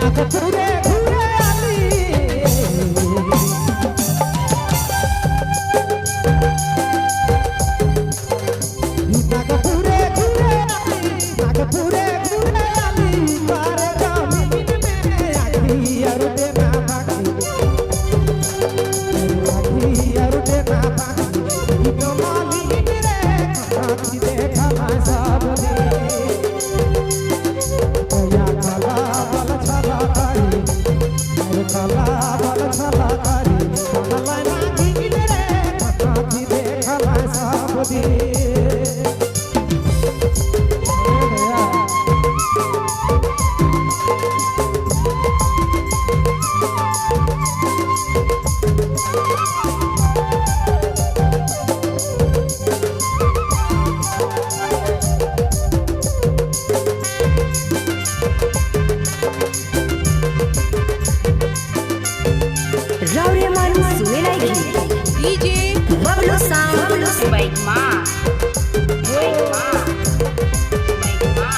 नागपुरे घुरे आली, नागपुरे घुरे आली, नागपुरे घुरे आली, पार जमीन में आखी और देना बाकी, आखी और देना बाकी, तो मालिन रे आखी देखला सब दे। या काला बल छला कारी, अरे काला बल छला कारी, काला नागिन रे आखी देखला सब दे। राउरेमन सुनेलाई डीजे बबलू साउंड बैगमा बैगमा बैगमा।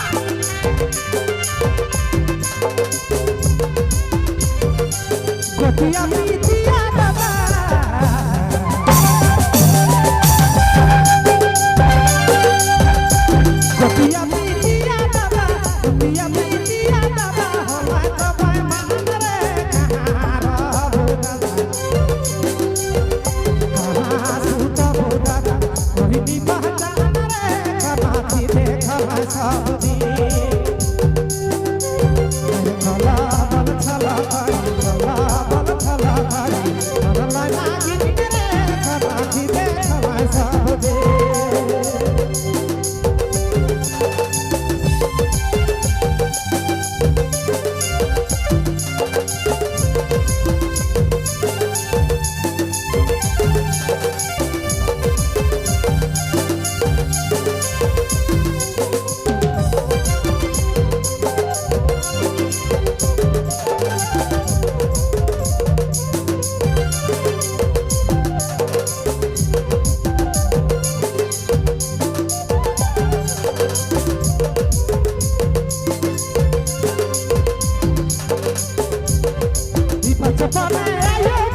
गोतिया पीतिया दादा, गोतिया पीतिया दादा, गोतिया पीतिया दादा, होला तो भाई मान रे, कहाँ रहो दादा, कहाँ सुत हो दादा, कोई पहचान रे, कमाती देखला सब दिन। कला बल छला कारी, कला बल छला कारी, कला नागिन रे, कमाती देखला सब दे। बचपन आयो।